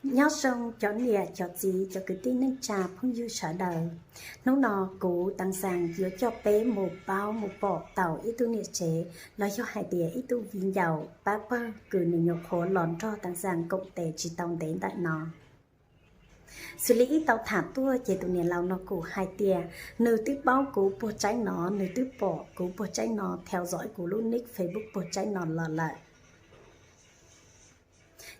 Nyob zoo cov niam cov txiv cov kwv tij neej tsa phooj ywg sawv daws. Hnub no kuv Tav Xaas yuav coj peb mus paub mus pom tau ib tug niam tsev los yog hais tias ib tug viv ncaus pab pawg kws nws nyuam qhuav los nrog Tav Xaas koom tes tsis tau ntev ntawm no. Xws li ib tau tham tuaj ces tus niam laus no kuj hais tias nws twb paub kuv puag tsaib no, nws twb pom kuv puag tsaib no, theo dõi kuv lub nick Facebook puag tsaib no los lawm.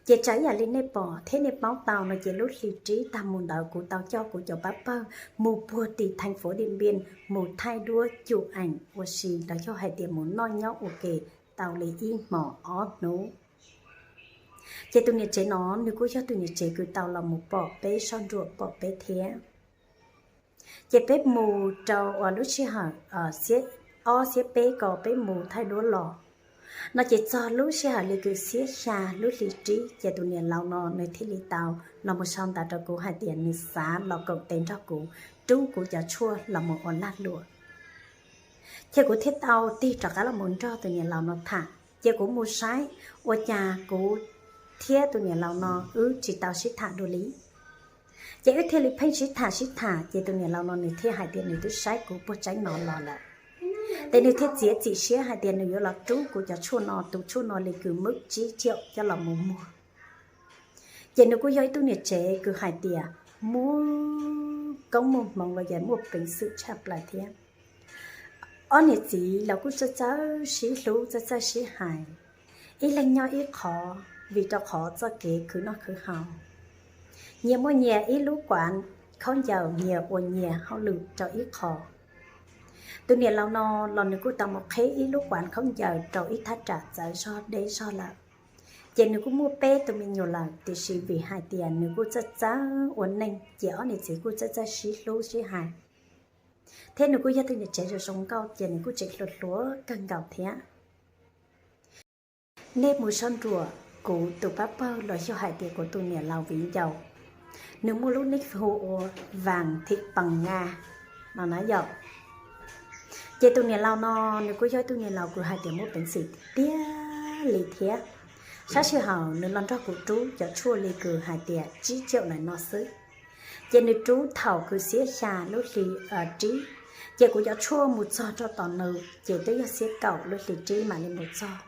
Ces tsawv yam li nej pom thiab nej paub tau no ces lub hli tsib tag mus ntawd kuv tau coj kuv cov pab pawg mus puag tim thành phố Điện Biên mus thaij duab cum ảnh ua si los yog hais tias mus noj nyob ua ke tau li ib hmos ob hnub. Ces tus niam tsev no nws kuj yog tus niam tsev kws tau los mus pom peb soj ntsuam pom peb thiab. Ces peb mus rau uas lub sij hawm xiab ob xiab peb ko peb mus thaij duab los no ces txog lub sij hawm li kws xiab xya lub hli tsib ces tus niam laus no nws thiaj li tau los mus sau ntawv rau kuv hais tias nws xav los koom tes nrog kuv rub kuv cov tshuaj los mus ua lag luam. Ces kuv thiaj tau tig rov qab los mus nrog tus niam laus no tham, ces kuv mus saib ua cas kuv thiab tus niam laus no wb tsis tau sib tham dua li. Ces wb thiaj li pheej sib tham sib tham ces tus niam laus no nws thiaj hais tias nws twb saib kuv puag tsaib no los lawm. Ces nws thiaj txiav txim siab hais tias nws yuav los rub kuv cov tshuaj no, tus tshuaj no li kws mub tsib caum coj los mus muag. Ces nws kuj yog ib tug niam tsev kws hais tias muaj koob muaj hmoov los yog muaj peev xwm tshaj plaws thiab. Ob niam txiv los kuj txawj txawj sib hlub txawj txawj sib hais, ib leeg nyob ib qho, vim rau qhov txoj kev khwv noj khwv haus. Nyias muaj nyias ib lub kuav khaub ncaws, nyias ua nyias hauj lwm rau ib qho. Tus niam laus no los nws kuj tau mus qhib ib lub kuav khaub ncaws rau ib thaj tsam txawv zog deb zog lawm. Ces nws kuj muaj peb tus me nyuam lawm, tiam sis vim hais tias nws kuj txawj txawj ua neej ces ob niam txiv kuj txawj txawj sib hlub sib hais. Thiab nws kuj yog tus niam tsev zoo zoo nkauj ces nws kuj tseem hluas hluas kawg nkaus thiab. Nej mus soj ntsuam kuv tus pab pawg los yog hais tias kuv tus niam laus viv ncaus, nws muaj lub nick hu ua Vàng Thị Pần Nga no na yom. Ces tus niam laus no nws kuj yog ib tug niam laus kws hais tias muaj peev xwm tiag tiag li thiab. Sab sij hawm nws los nrog kuv rub cov tshuaj li kws hais tias tsib caum ntawm no xwb. Ces nws rub thaum kws xiab xya lub hli tsib, ces kuv cov tshuaj mus txog rau tom nws ces twb yog xiab kaum lub hli tsib mam li mus txog.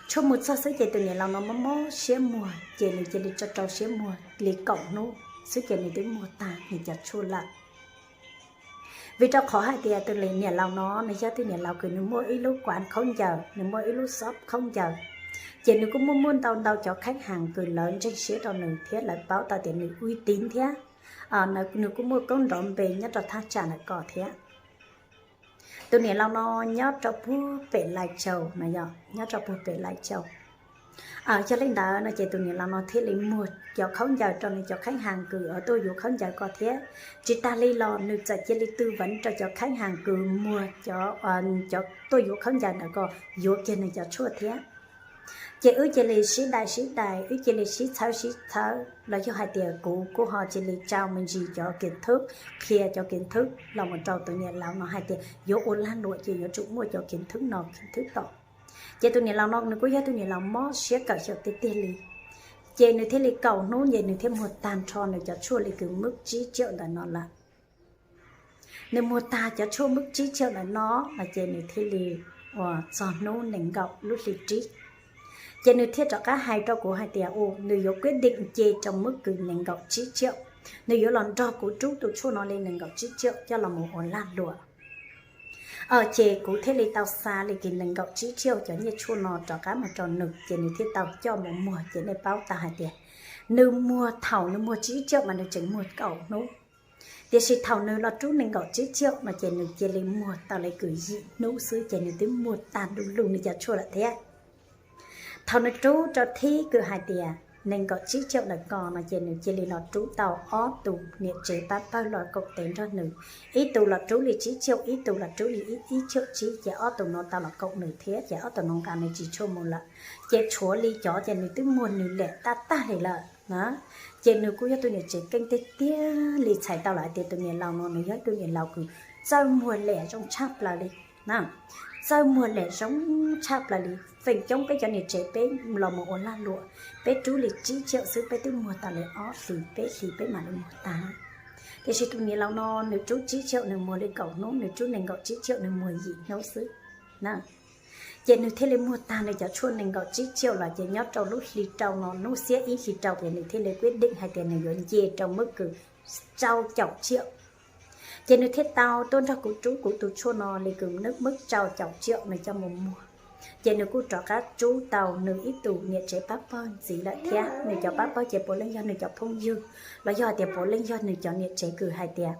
Tshuaj mus txog xwb ces tus niam laus no mob mob siab muag ces nws cia li rau rau siab muag li kaum hnub xwb ces nws twb muag tag nws cov tshuaj lawm. Vim rau qhov hais tias tus niam laus no nws yog tus niam laus kws nws muaj ib lub kuav khaub ncaws, nws muaj ib lub shop khaub ncaws, ces nws kuj muaj muaj ntau ntau cov khaib has kws lawv ntseeg siab rau nws thiab lawv paub tau tias nws uy tín thiab nws kuj muaj koob nrov npe nyob rau thaj tsam ntawm ko thiab. Tus niam laus no nyob rau puag pem Lai Châu no yom, nyob rau puag pem Lai Châu. Yog li ntawd no ces tus niam laus no thiaj li muag cov khaub ncaws rau nws cov khaib has kws tuaj yuav khaub ncaws ko thiab. Tsis tas li los nws txawm cia li tư vấn rau cov khaib has kws muag cov, cov tuaj yuav khaub ncaws ntawm ko yuav kiag nws cov tshuaj thiab. Ces wb cia li sib dai sib dai, wb cia li sib txhawb sib txhawb los yog hais tias kuv kuj ho cia li trao me ntsis cov kiến thức, qhia cov kiến thức los mus rau tus niam laus no hais tias yuav ua lag luam ces yuav tsum muaj cov kiến thức no kiến thức tom. Ces tus niam laus no nws kuj yog tus niam laus mob siab kawm xyaum tiag tiag li. Ces nws thiaj li kaum hnub ces nws thiaj muag tag nrho nws cov tshuaj li kws mub tsib caum ntawm no lawm. Nws muag tag cov tshuaj mub tsib caum ntawm no no ces nws thiaj li ua txog hnub nees nkaum lub hli tsib. Ces nws thiaj rov qab hais rau kuv hais tias u nws yuav quyết định nce rau mub kws nees nkaum tsib caum, nws yuav los nrog kuv rub tus tshuaj no li nees nkaum tsib caum coj los mus ua lag luam. Ces kuv thiaj li tau xa li kws nees nkaum tsib caum cov nyiaj tshuaj no rov qab mus rau nws ces nws thiaj tau coj mus muag ces nej paub tau hais tias nws muag thaum nws muag tsib caum mas nws tseem muag kaum hnub. Tiam sis thaum nws los rub nees nkaum tsib caum no ces nws cia li muag tau li kws yim hnub xwb ces nws twb muag tag du lug nws cov tshuaj lawm thiab. Thaum nws rub rau thib kws hais tias nees nkaum tsib caum ntawm ko no ces nws cia li los rub tau ob tug niam tsev pab pawg los koom tes nrog nws. Ib tug los rub li tsib caum, ib tug los rub li ib caum tsib ces ob tug no tau los koom nws thiab ces ob tug no nqa nws tsis tshuaj mus lawm. Ces tshuav li cov ces nws twb muag nws liam tab tag li lawm na. Ces nws kuj yog tus niam tsev keej tiag tiag li, txhais tau lawm hais tias tus niam laus no nws yog tus niam laus kws txawj muag liam zoo tshaj plaws li na. txawj muag lawm zoo tshaj plaws li. Feem coob peb cov niam tsev peb los mus ua lag luam, peb rub li tsib tsiaum xwb peb twb muag tau li ob hlis peb hlis peb mam li muag tag. Tiam sis tus niam laus no nws rub tsib tsiaum nws muag li kaum hnub, nws rub nees nkaum tsib tsiaum nws muag yim hnub xwb na. Ces nws thiaj li muag tag nws cov tshuaj nees nkaum tsib tsiaum los ces nyob rau lub hli rau no, hnub xiab ib hli rau ces nws thiaj li kuib deem hais tias nws yuav nce rau mub kws rau caum tsiaum. Ces nws thiaj tau tuaj nrog kuv rub kuv tus tshuaj no li kws nws mub rau caum tsiaum nws coj mus muag. Ces nws kuj rov qab rub tau nws ib tus niam tsev pab pawg ntxiv lawm thiab. Nws cov pab pawg ces puav leej yog nws cov phooj ywg, los yog hais tias puav leej yog nws cov niam tsev kws hais tias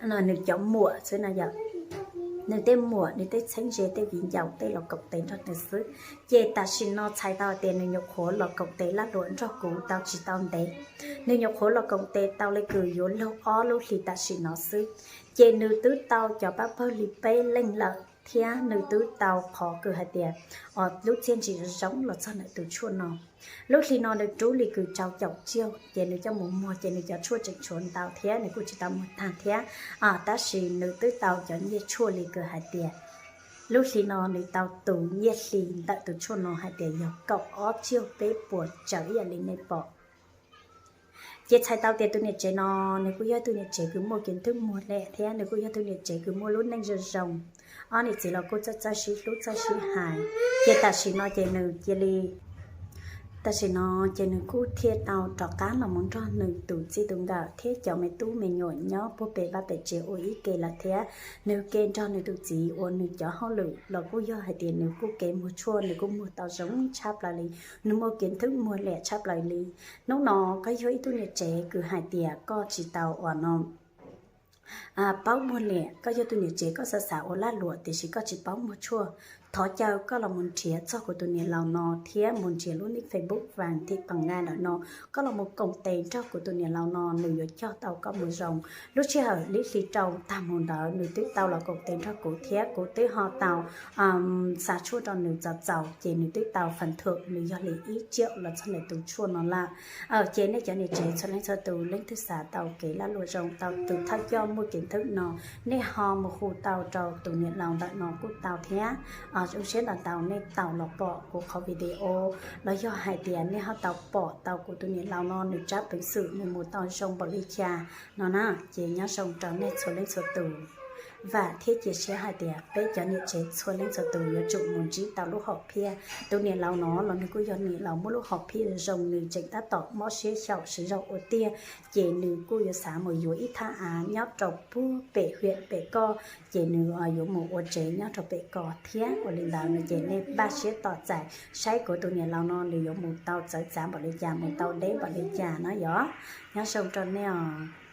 nws cov muam xwb no yom. Nws tej muam, nws tej txheeb ze, tej viv ncaus tej los koom tes nrog nws xwb. Ces tam sim no txhais tau hais tias nws nyuam qhuav los koom tes lag luam nrog kuv tau tsis tau ntev. Nws nyuam qhuav los koom tes tau li kws yuav luag ob lub hlis tam sim no xwb. Ces nws twb tau cov pab pawg li peb leej lawm thiab nws twb tau qhov kws hais tias lub txiaj ntsim zoo los txog ntawm tus tshuaj no. Lub hli no nws rub li kws rau caum tsiaum ces nws coj mus muag ces nws cov tshuaj tseem tshuav ntau thiab nws kuj tsis tau muag tag thiab. Tab sis nws twb tau cov nyiaj tshuaj li kws hais tias lub hli no nws tau tus nyiaj hli ntawm tus tshuaj no hais tias yog kaum ob tsiaum peb puas tsaws ib yam li nej pom. Ces txhais tau tias tus niam tsev no nws kuj yog tus niam tsev kws muaj kev nthwb muag lawm thiab nws kuj yog tus niam tsev kws muaj lub neej zoo zoo, ob niam txiv los kuj txawj txawj sib hlub txawj sib hais. Ces tam sim no ces nws cia li tam sim no ces nws kuj thiaj tau rov qab los mus nrog nws tus txij tus nkawm thiab cov me tub me nyuam nyob puag pem vaj pem tsev ua ib ke lawm thiab. Nws ke nrog nws tus txiv ua nws cov hauj lwm los kuj yog hais tias nws kuj kev muag tshuaj nws kuj muag tau zoo tshaj plaws li. Nws muaj kev nthwb muag lawm tshaj plaws li. Hnub no koj yog ib tug niam tsev kws hais tias koj tsis tau ua no paub muag lawm, koj yog tus niam tsev koj xav xav ua lag luam tiam sis koj tsis paub muag tshuaj, thov caw koj los mus nrhiav txog kuv tus niam laus no thiab mus nrhiav lub nick Facebook Vàng Thị Panga ntawm no. Koj los mus koom tes nrog kuv tus niam laus no nws yuav coj tau koj mus zoo. Lub sij hawm ib hli rau tag mus ntawd nws twb tau los koom tes nrog kuv thiab kuv twb ho tau xa tshuaj rau nws txaus txaus ces nws twb tau phần thưởng nws yog li ib triệu los txog ntawm tus tshuaj no lawm. Ces nej cov niam tsev txhua leej txhua tus leej twg xav tau kev lag luam zoo tau tus thawj coj muaj kev nthwb no, nej ho mus hu tau rau tus niam laus ntawm no kuj tau thiab. Zoo siab ntau ntau nej tau los pom kuv qhov video los yog hais tias nej ho tau pom tau kuv tus niam laus no nws tsab peev xwm nws mus tau zoo npaum li cas no na. Ces nyob zoo rau nej txhua leej txhua tus. Vam thiab cia siab hais tias peb cov niam tsev txhua leej txhua tus yuav tsum mus ntsib tau lub hom phiaj. Tus niam laus no los nws kuj yog niam laus muaj lub hom phiaj zoo, nws tseem tab tom mob siab xyaum siv zog ua tiag, ces nws kuj yuav xav mus yuav ib thaj av nyob rau puag pem hiam pem koj, ces nws yuav mus ua tsev nyob rau pem koj thiab. Ua li ntawd no ces nej npaj siab tos txais saib kuv tus niam laus no nws yuav mus tau txawv txav npaum li cas, mus tau deb npaum li cas no yog. Nyob zoo rau nej os.